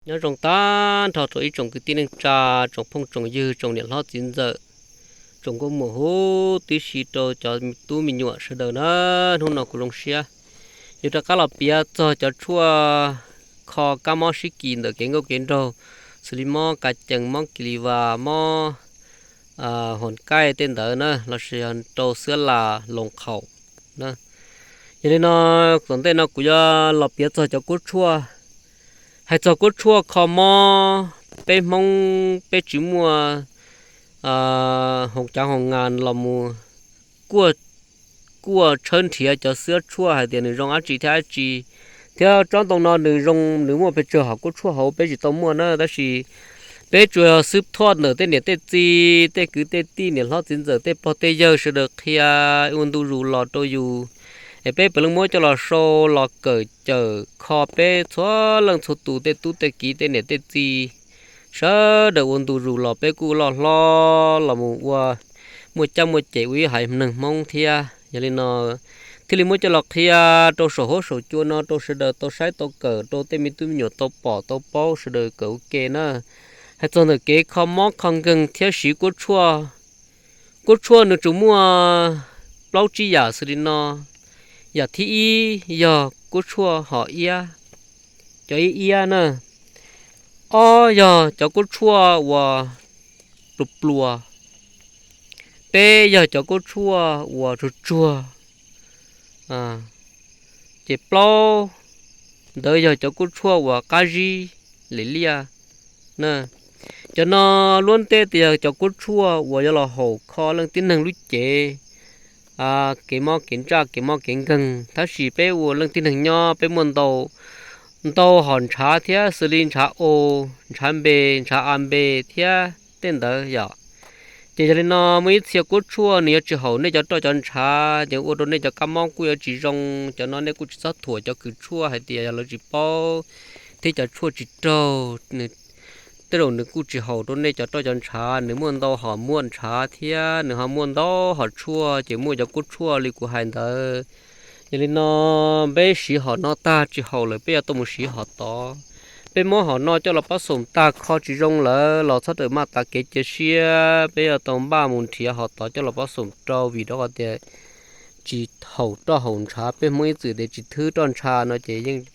Nyob zoo tag nrho rau ib tsoom kwv tij neej tsa, tsoom phooj tsoom ywg, tsoom niam hlob txiv ntxawm, tsoom nkauj muam huv tib si rau cov tub me nyuam sawv daws na. Hnub no kuv zoo siab yuav rov qab los piav txog cov tshuaj kho kab mob sib kis ntawm kev nkauj kev nraug, xws li mob ka cees, mob kis li vas, mob hom kaij tej ntawd na, los sis yog rau xwab las loos qhaum na. Yog li no, tom ntej no kuv yuav los piav txog cov kub tshuaj. Hais txog kub tshuaj kho mob, peb Hmoob peb tsis muaj hoo cav hoo ngas los mus kuaj, kuaj tshawb nrhiav cov xwab tshuaj hais tias nws zoo dab tsi thiab dab tsi, thiab tsob ntoo no nws zoo, nws muaj pes tsawg hom kub tshuaj hauv peb tsis tau muaj na. Tab sis peb tsuas xwb thuaj ntawm tej niam tej txiv, tej kwv tej tij, niam hlob txiv ntxawm, tej pog tej yawg sawv daws qhia ua ntu zus los rau yus, es peb puav leej muab coj los sau los kawm cawm kho peb txhua leej txhua tus tej tub tej kiv tej niam tej txiv sawv daws ua ntu zus los peb kuj loj hlob los mus ua muaj caj muaj ces ua ib haiv neeg Hmoob thiab. Yog li no thiaj li muab coj los qhia rau saum huab saum cua no rau sawv daws tau saib tau kawm, rau tej me tub me nyuam tau pom tau paub sawv daws kawm ua ke na. Hais txog ntawm kev kho mob kho nkeeg thiab siv kub tshuaj, kub tshuaj nws tsuas muaj plaub tsib yam xws li no. Yam thib ib yog kub tshuaj hom iab, cov iab iab na. Ob yog cov kub tshuaj uas pluas pluas. Peb yog cov kub tshuaj uas tsuag tsuag. Ces plaub ntawd yog cov kub tshuaj uas qab zib lim liaj na. Cov no luab ntej tias yog cov kub tshuaj uas yuav los haum kho leej tib neeg lub cev, kev mob kev ntsaj kev mob kev nkeeg. Tab sis peb ua leej tib neeg nyob peb muaj ntau, ntau hom ntshav thiab, xws li ntshav o, ntshav npe, ntshav a npe thiab tej ntawd yom. Ces yog li no muaj ib txhia kub tshuaj nws yuav tsis haum nej cov roj cov ntshav, ces ua rau nej cov kab mob kuj yuav tsis zoo. Cov no nej kuj tsis txhob thuam cov kws tshuaj hais tias yog lawv tsis paub thiab cov tshuaj tsis raug. Tej zaum nws kuj tsis haum rau nej cov roj cov ntshav, nws muaj ntau hom muaj ntshav thiab nws ho muaj ntau hom tshuaj, ces muaj cov kub tshuaj li kuv hais ntawd. Yog li no peb siv hom no tag tsis haum lawm peb yuav tau mus siv hom tod. Peb muab hom no coj los pob xoom tag kho tsis zoo lawm los txhob rawm maj tas kev cia siab, peb yuav tau npaj mus nrhiav hom tod coj los pob xoom rau, vim rau qhov tias tsis haum roj haum ntshav, peb Hmoob ib txwm tias tsis thwb roj ntsha no ces yeej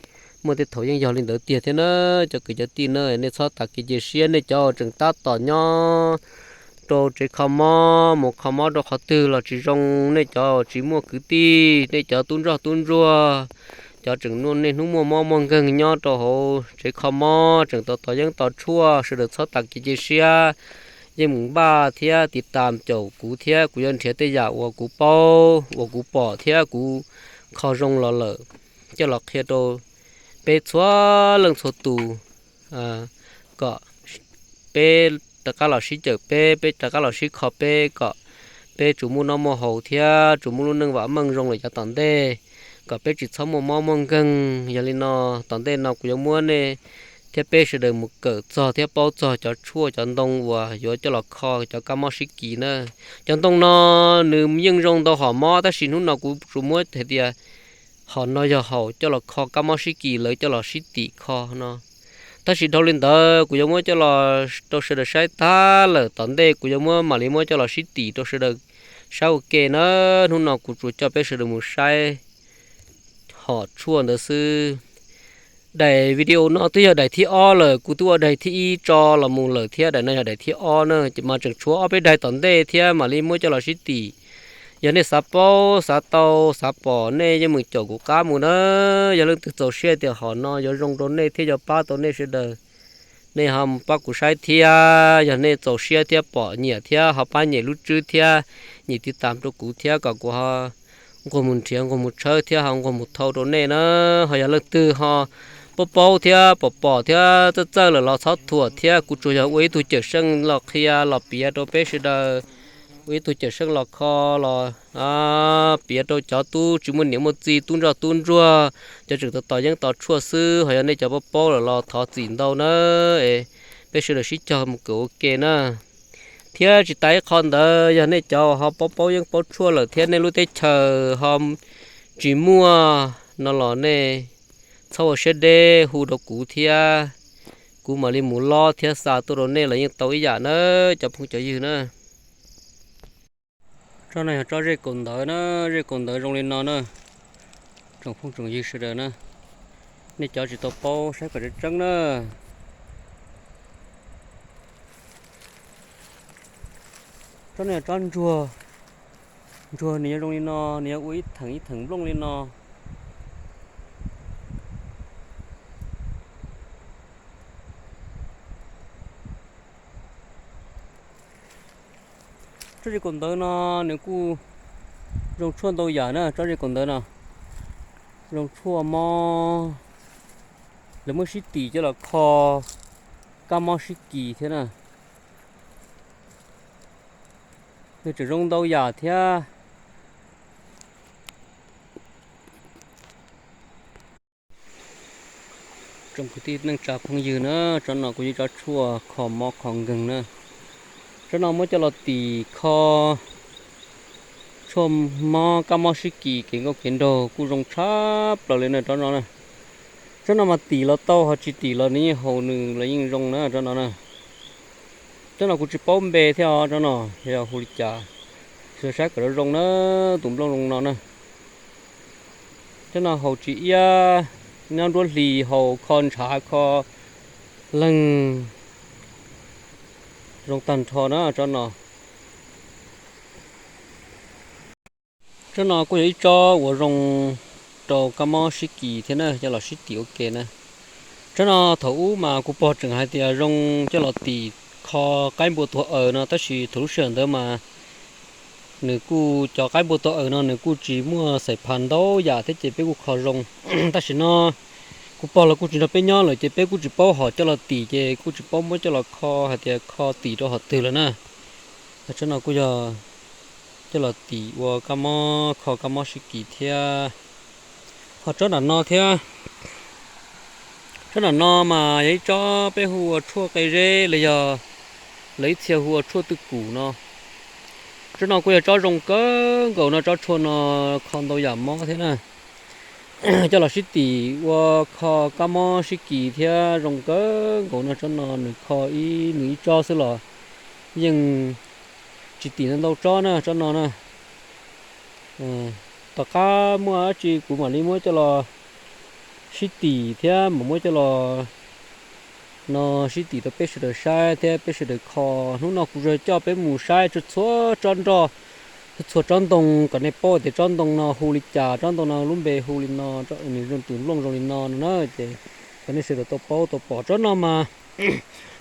muaj tej thaum yeej yog li ntawd tiag thiab na. Cov kwv cov tij na, nej txhob tas kev cia siab, nej cov tseem tab tom nyob rau tsev kho mob, mus kho mob rau qhov twg los tsis zoo, nej cov tsis muaj kwv tij, nej cov tub ntsoj tub ntsuag, cov tseem niaj hnub muaj mob muaj nkeeg nyob rau hauv tsev kho mob, tseem tos tos yeeb tos tshuaj, sawv daws txhob tas kev cia siab. Yeej mus npaj thiab tiv tas caum kuv thiab kuv yuav nrhiav tej yam uas kuv paub uas kuv pom thiab kuv kho zoo los lawm coj los qhia rau peb txhua leej txhua tus, kom peb rov qab los sib cawm peb, peb rov qab los sib kho peb, kom peb tsuas muaj noj muaj haus thiab tsuas muaj lub neej vam meej zoo lawm yav tom ntej, kom peb tsis txhob muaj mob muaj nkeeg. Yog li no, tom ntej no kuv yuav muab nej thiab peb sawv daws mus kawm txog thiab paub txog cov tshuaj cov ntoo uas yuav coj los kho cov kab mob sib kis na. Cov ntoo no nws yeej zoo ntau hom mob, tab sis hnub no kuv tsuas muab hais tias hom no yog haum coj los kho kab mob sib kis, lawv coj los sib tim kho no. Tab sis dhau li ntawd kuv yuav muab coj los rau sawv daws saib tag lawm, tom ntej kuv yuav muab mam li muab coj los sib tim rau sawv daws saib ua ke na. Hnub no kuv tsuas coj peb sawv daws mus saib hom tshuaj ntawd xwb. Daim video no twb yog daim thib ob lawm, kuv twb ua daim thib ib tso los mus lawm thiab, daim no yog daim thib ob na, ces mas tseem tshuav ob peb daim tom ntej thiab mam li muab coj los sib tim. Yog nej xav paub xav tau xav pom, nej yeej meem caum kuv qab mus na. Yog leej twg txaus siab tias hom no yuav zoo rau nej thiab yuav pab tau nej sawv daws, nej ho pab kuv saib thiab. Yog nej txaus siab thiab pom nyiam thiab ho pab nyem lub tswb thiab nyem tiv tas rau kuv thiab kom kuv ho nquag mus nrhiav nquag mus tshawb thiab ho nquag mus thau rau nej na. Ho yog leej twg ho paub paub thiab pom pom thiab txawj txawj lawm los txhob thuam thiab, kuv tsuas yog ua ib tug cawm seej los qhia los piav rau peb sawv daws, ua ib tug cawm seej los kho los piav rau cov tub tsis muaj niam muaj txiv, tub ntsoj tub ntsuag, cov tseem tos tos yeeb tos tshuaj xwb. Ho yog nej cov paub paub lawm los thov txim ntau na. Peb sawv daws sib cog mus kawm ua ke na. Thiab tsis tas ib qho ntawd, yog nej cov ho paub paub yeeb paub tshuaj lawm thiab nej lub teb chaws ho tsis muaj no los nej txhob ua siab deb hu rau kuv thiab. Kuv mam li mus lob thiab xa tuaj rau nej los yeej tau ib yam na, cov phooj cov ywg na. Tsob no yog tsob zej kaum ntawv na, zej kaum ntawv zoo li no na. Tsoom phooj tsoom ywg sawv daws na, nej cov tsis tau paub saib kom tseeb tseeb na. Tsob no yog tsob ntsuag, ntsuag nws yuav zoo li no, nws yuav ua ib theem ib theem nplooj li no. Tsob zej kaum ntawv no nws kuj zoo tshuaj ntau yam na, tsob zej kaum ntawv no zoo tshuaj mob, lawv muab sib tim coj los kho kab mob sib kis thiab na. Nws tseem zoo ntau yam thiab. Tsoom kwv tij neej tsa phooj ywg na, tsob no kuj yog tsob tshuaj kho mob kho nkeeg na. Tsob no muab coj los tim kho tshuaj mob kab mob sib kis kev nkauj kev nraug kuj zoo tshaj plaws li na tsob no na. Tsob no mas tim los tau ho tsis tim los nws yeej haus nws los yeej zoo na tsob no na. Tsob no kuv tsis paub npe thiab os, tsob no yog hu li cas, sawv daws saib kom zoo zoo na, tus nplooj zoo no na. Tsob no haus tsis iab, nyob nruab hlis haus kho ntshav kho leeg zoo tag nrho na tsob no. Tsob no kuj yog ib tsob uas zoo rau kab mob sib kis thiab na, coj los sib tim ua ke na. Tsob no thaum ub mas kuv pog tseem hais tias zoo coj los tim kho qaib npua tuag aws no, tab sis thaum lub sij hawm ntawd mas nws kuj cov qaib npua tuag aws no nws kuj tsis muaj xaim phas ntau yam thiab ces peb kuj kho zoo. Tam sim no kuv pog los kuj tsis nrog peb nyob lawm ces peb kuj tsis paub hom coj los tim ces kuj tsis paub muab coj los kho hais tias kho tim rau hom twg lawm na. Tsob no kuj yog coj los tim ua kab mob kho kab mob sib kis thiab. Ho tsob nram no thiab, tsob nram no mas yog ib tsob peb hu ua tshuaj qe zeb los yog lawv ib txhia hu ua tshuaj twj kum no. Tsob no kuj yog tsob zoo kawg nkaus no, tsob tshuaj no kho ntau yam mob thiab na. Coj los sib tim ua kho kab mob sib kis thiab zoo kawg nkaus no. Tsob no nws kho ib nws ib tsob xwb los yeej tsis tim ntau ntau tsob na tsob no na. Tom qab muaj dab tsi kuv mam li muab coj los sib tim thiab mam muab coj los no sib tim rau peb sawv daws saib thiab peb sawv daws kho. Hnub no kuv tsuas coj peb mus saib tsuas txhua tsob nroj, txhua tsob ntoo kom nej paub tias tsob ntoo no hu li cas, tsob ntoo no lub npe hu li no, nws zoo tus nplooj zoo li no no na. Ces kom nej sawv daws tau paub tau pom tsob no mas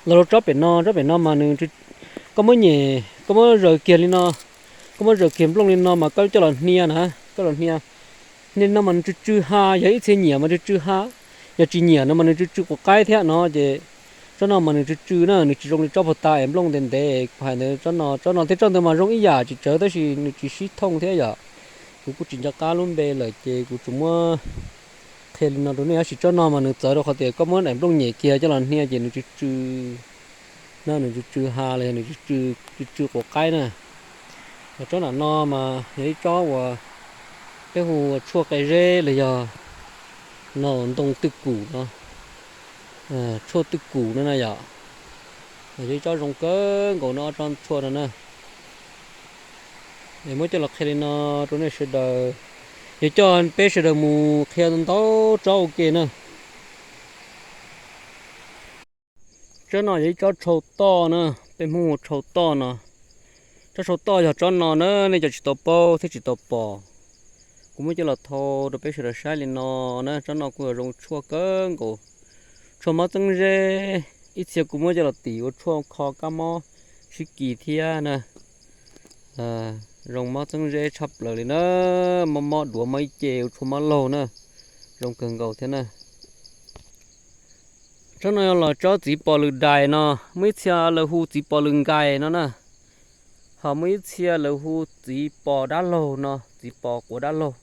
los rau tsob pem no, tsob pem no mas nws, koj muab nyem, koj muab zaws kiag li no, koj muab zaws kiag nplooj li no mas koj coj los hnia na, coj los hnia. Hnia li no mas nws tsw tsw ha, yog ib txhia nyiam mas tsw tsw ha, yog tsis nyiam no mas nws tsw tsw quav qaib thiab no ces tsob no mas nws tsw tsw na, nws tsis zoo li tsob puag ta es nplooj ntev ntev kuv hais ntawd. Tsob no, tsob no thiab tsob ntawd mas zoo ib yam tsis tsawg tab sis nws tsis sib thooj thiab yom. Kuv kuj tsis nco qab lub npe lawm ces kuv tsuas muab qhia li no rau nej, tab sis tsob no mas nws txawv rau qhov tias koj muab daim nplooj nyem kiag coj los hnia ces nws tsw tsw na, nws tsw tsw ha los yog nws tsw tsw quav qaib na. Tsob nram no mas yog ib tsob uas peb hu ua tshuaj qe zeb los yog no ntoo twj kum no, tshuaj twj kum no na yom. Yog ib tsob zoo kawg nkaus no ob tsob tshuaj no na. Es muab coj los qhia li no rau nej sawv daws, yuav coj peb sawv daws mus qhia ntau tsob ua ke na. Tsob no yog ib tsob tshau toj na, peb Hmoob hu tshau toj no. Tsob tshau toj yog tsob no na, nej cov tsis tau paub thiab tsis tau pom, kuv muab coj los thau rau peb sawv daws saib li no na. Tsob no kuj yog zoo tshuaj kawg nkaus, tshuaj mob txeeb zeb, ib txhia kuj muab coj los tim ua tshuaj kho kab mob sib kis thiab na. Zoo mob txeeb zeb tshaj plaws li na, mob mob duav mob ib ce ua tshuaj mob laug na, zoo kawg nkaus thiab na. Tsob no yog los tsob txiv pos lws dais no, muaj ib txhia lawv hu txiv pos lws nkais no na, ho muaj ib txhia lawv hu txiv pos dab laug no, txiv pos quav dab laug,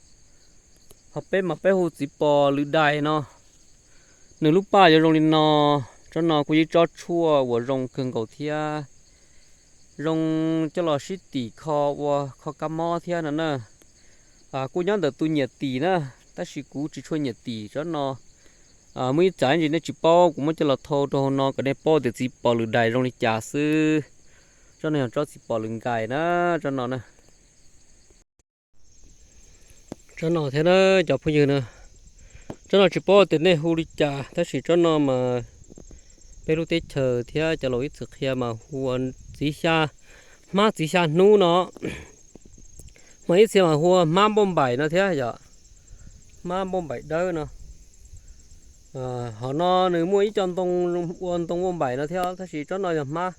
ho peb mas peb hu txiv pos lws dais no. Nws lub paj yuav zoo li no. Tsob no kuj yog ib tsob tshuaj uas zoo kawg nkaus thiab, zoo coj los sib tim kho ua kho kab mob thiab no na. Kuj nyob ntawm tus nyiam tim na, tab sis kuv tsis tshua nyiam tim tsob no. Muaj ib txhia ntsis nej tsis paub, kuv muab coj los thau rau hauv no kom nej paub tias txiv pos lwm daim zoo li cas xwb. Tsob no yog tsob txiv pos lwm nkais na, tsob no na. Tsob no thiab na, cov phooj ywg na, tsob no tsis paub tias nej hu li cas, tab sis tsob no mas peb lub teb chaws thiab cov laus ib txwm qhia mas hu ua txiv xya, hmab txiv xya hnub no, mas ib txhia mas hu ua hmab npauj npaim no thiab yom, hmab npauj npaim dawb no. Hov no nws muaj ib co ntoo ua ntoo npauj npaim no thiab, tab sis tsob no yog hmab.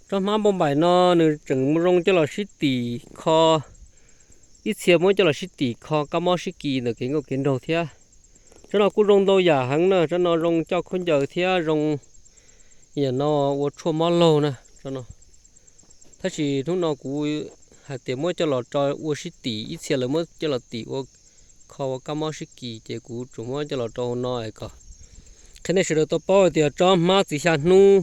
Tsob hmab npauj npaim no nws tseem zoo coj los sib tim kho, ib txhia muab coj los sib tim kho kab mob sib kis ntawm kev nkauj kev nraug thiab. Tsob no kuj zoo ntau yam heev na, tsob no zoo coj khaub ncaws thiab zoo yam no ua tshuaj mob laug na tsob no. Tab sis hnub no kuv hais tias muab coj los tso ua sib tim, ib txhia lawv muab coj los tim ua kho ua kab mob sib kis, ces kuv tsuas muab coj los rau hauv no es kom qhia nej sawv daws tau paub hais tias tsob hmab txiv xya hnub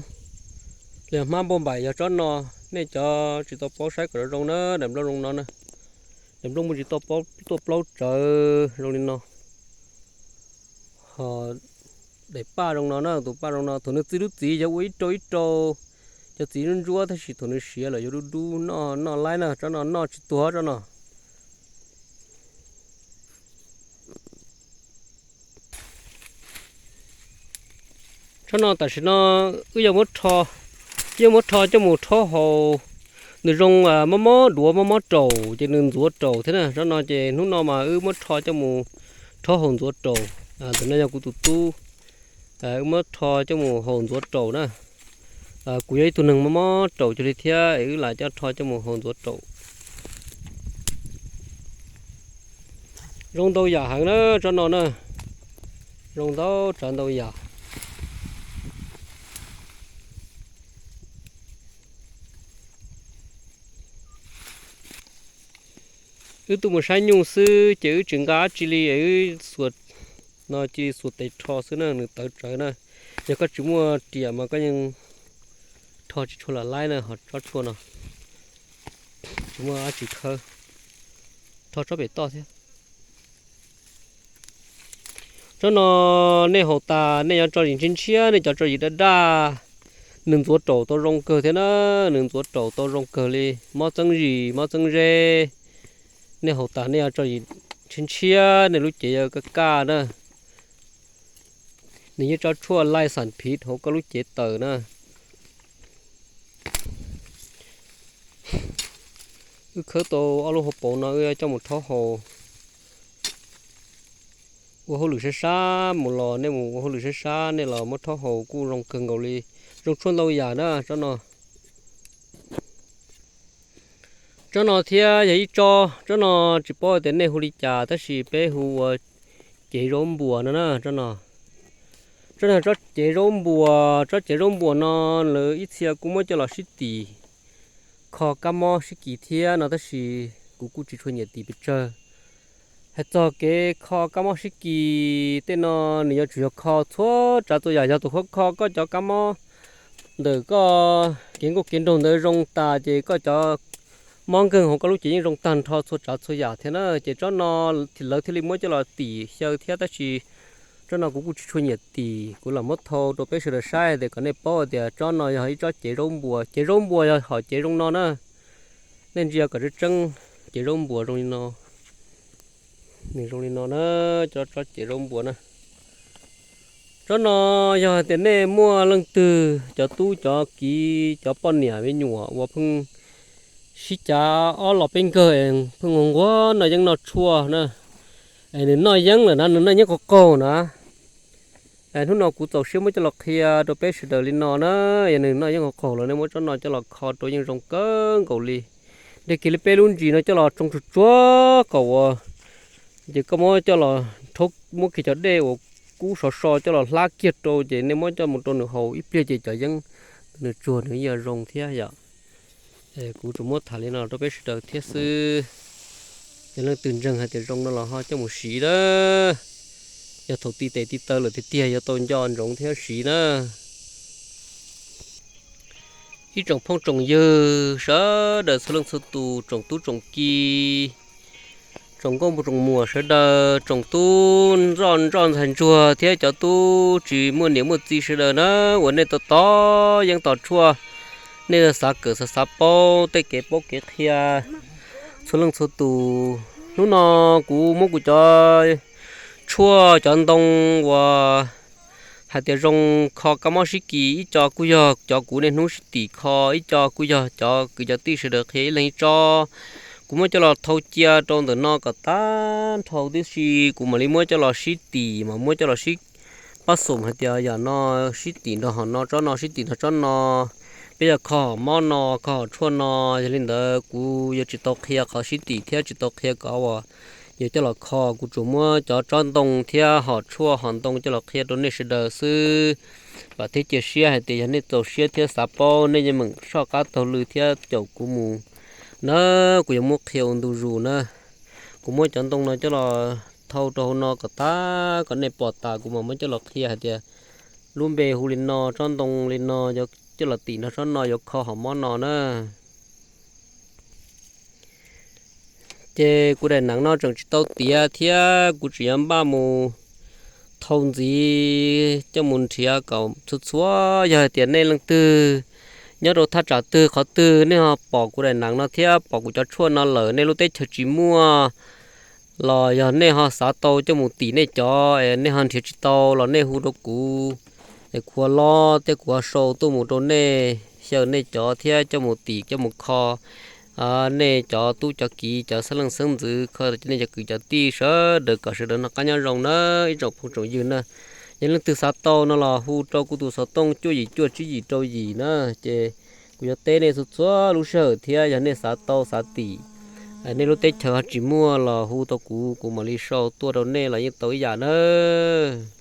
los yog hmab npauj npaim yog tsob no. Nej cov tsis tau paub saib kom zoo zoo na, daim nplooj zoo no na, daim nplooj muaj tsis tau tuaj plaub tsawv zoo li no. Ho daim paj zoo no na, tus paj zoo no thaum nws txi lub txiv yog ua ib rau ib rau, cov txiv ntsuab ntsuab, tab sis thaum nws siav lawm yuav dub dub, noj noj laib na, tsob no noj tsis tuag tsob no. Tsob no tam sim no wb yuav muab rho, wb yuav muab rho coj mus rhaub haus. Nws zoo mob mob duav mob mob raum ces nws ntxuav raum thiab na. Tsob no ces hnub no mas wb muab rho coj mus rhaub haus ntxuav raum. Ntawm no yog kuv tus tub, wb muab rho coj mus haus ntxuav raum na. Kuv yog ib tug neeg mob mob raum cuag li thiab es wb lam coj rho coj mus haus ntxuav raum. Zoo ntau yam heev na tsob no na, zoo ntau tsav ntau yam. Wb tuaj mus saib nyuj xwb ces wb tsis nqa dab tsi li, wb xuas no cia li xuas tes rho xwb na, nws tawv tsawv na. Yog koj tsis muaj riam mas koj yeej rho tsis tshua lam laib na, ho tsob tshuaj no tsis muaj dab tsi khawb, rho tsob pem toj thiab. Tsob no nej haus tas nej yuav tso yim ntshiab ntshiab, nej cov tso yim daj daj, nws ntxuav raum tau zoo kawg thiab na, nws ntxuav raum tau zoo kawg li. Mob txeeb zis mob txeeb zeb, nej haus tas nej yuav tso yim ntshiab ntshiab, nej lub cev yuav kaj kaj na. Nws yeej tso tshuaj laij xam phiv hauv koj lub cev taws na. Wb khawb tau ob lub hauv paus no wb coj mus rhaub haus. Ua hauj lwm sab sab mus los, nej mus ua hauj lwm sab sab nej los muab rhaub haus kuj zoo kawg nkaus li. Zoo tshuaj ntau yam na tsob no. Tsob no thiab yog ib tsob, tsob no tsis paub tias nej hu li cas tab sis peb hu ua cev zaub npuas no na tsob no. Tsob no tsob cev zaub npuas, tsob cev zaub npuas no lawv ib txhia kuj muab coj los sib tim kho kab mob sib kis thiab no tab sis kuv kuj tsis tshua nyiam tim pes tsawg. Hais txog kev kho kab mob sib kis tej no nws yuav tsum yog kho txhua tsav txhua yam, yog tus kho kho koj cov kab mob ntawm koj kev nkauj kev nraug ntawd zoo tas ces koj cov mob nkeeg hauv koj lub cev yeej zoo tag nrho txhua tsav txhua yam thiab na. Ces tsob no lawv thiaj li muab coj los tim xyaw thiab tab sis tsob no kuv kuj tsis tshua nyiam tim, kuv los muab thau rau peb sawv daws saib tias kom nej paub tias tsob no yog ib tsob cev zaub npuas. Cev zaub npuas yog hom cev zoo no na. Nej ntsia kom tseeb tseeb, cev zaub npuas zoo li no. Nws zoo li no na, tsob cev zaub npuas na. Tsob no yog tias nej muaj leej twg cov tub cov kiv cov poj niam me nyuam uas pheej sib cav ob los peb nkawg es pheej nquag nquag noj yeeb noj tshuaj na, es nws noj yeeb lawm na, nws noj yeeb qaug qaug na. Hnub no kuv txaus siab muab coj los qhia rau peb sawv daws li no na. Yog nws noj yeeb qaug qaug los nej muab tsob no coj los kho rau yeej zoo kawg nkaus li. Nrhiav kiag li peb lub ntsis no coj los tsoo tsuag tsuag kom ua, ces koj muab coj los rhaub, muab kiag cov dej uas kub sov so coj los hlab kiag rau ces nej muab coj mus rau nws haus ib pliag ces cov yeeb nws tsuag nws yuav zoo thiab yom. Kuv tsuas muab tham li no rau peb sawv daws thiab xwb. Yog leej twg ntseeg hais tias zoo no los ho coj mus siv na. Yog thaum ti tes ti taw lawm tiag tiag yuav tau nco ntsoov thiab siv na. Ib tsoom phooj tsoom ywg sawv daws txhua leej txhua tus, tsoom tub tsoom ki, tsoom Tsoom nkauj tsoom muam sawv daws, tsoom tub ntsoj ntsoj ntxhais ntsuag thiab cov tub tsis muaj niam muaj txiv sawv daws na, uas nej tos tos yeeb tos tshuaj, nej xav kawm xav xav paub tej kev paub kev qhia txhua leej txhua tus. Hnub no kuv muab kuv cov tshuaj cov ntoo uas hais tias zoo kho kab mob sib kis, ib co kuj yog cov kuv niaj hnub sib tim kho, ib co kuj yog cov kwv cov tij sawv daws qhia ib leeg ib tsob. Kuv muab coj los thau cia rau ntawm no kom tag nrho tib si, kuv mam li muab coj los sib tim, mas muab coj los sib pab xum hais tias yam no sib tim nrog hom no tsob no, sib tim nrog tsob no, peb yog kho hom mob no, kho hom tshuaj no. Yog li ntawd kuv yuav tsis tau qhia qhov sib tim thiab tsis tau qhia kom uas yuav coj los kho, kuv tsuas muab cov tsob ntoo thiab hom tshuaj hom ntoo coj los qhia rau nej sawv daws xwb. Vam thiab cia siab hais tias yog nej txaus siab thiab xav paub, nej yeej meem soj qab taug lw thiab caum kuv mus na. Kuv yuav muab qhia ua ntu zus na. Kuv muab cov ntoo no coj los thau rau hauv no kom tag, kom nej pom tas kuv mam muab coj los qhia hais tias lub npe hu li no, tsob ntoo li no yuav coj los tim nrog tsob no yuav kho hom mob no na. Ces kuv daim neev no tseem tsis tau tiav thiab kuv tseem yuav npaj mus thau ntxiv coj mus nrhiav kom txhua txhua. Yog hais tias nej leej twg nyob rau thaj tsam twg qhov twg nej ho pom kuv daim neev no thiab pom kuv cov tshuaj no lawm, nej lub teb chaws tsis muaj los yog nej ho xav tau coj mus tim nej cov es nej ho nrhiav tsis tau los nej hu rau kuv, es kuv ua lob thiab kuv ho sau tuaj mus rau nej, xyaw nej cov thiab coj mus tim coj mus kho nej cov tub cov kiv, cov xeeb leej xeeb ntxwv, kho nej cov kwv cov tij sawv daws kom sawv daws noj qab nyob zoo na ib tsoom phooj tsoom ywg na. Yog leej twg xav tau no los hu rau kuv tus xov tooj cuaj yim cuaj tsib yim rau yim na, ces kuv yuav teb nej txhua txhua lub sij hawm thiab yog nej xav tau xav tim, nej lub teb chaws ho tsis muaj los hu tau kuv, kuv mam li sau tuaj rau nej los yeej tau ib yam nawb.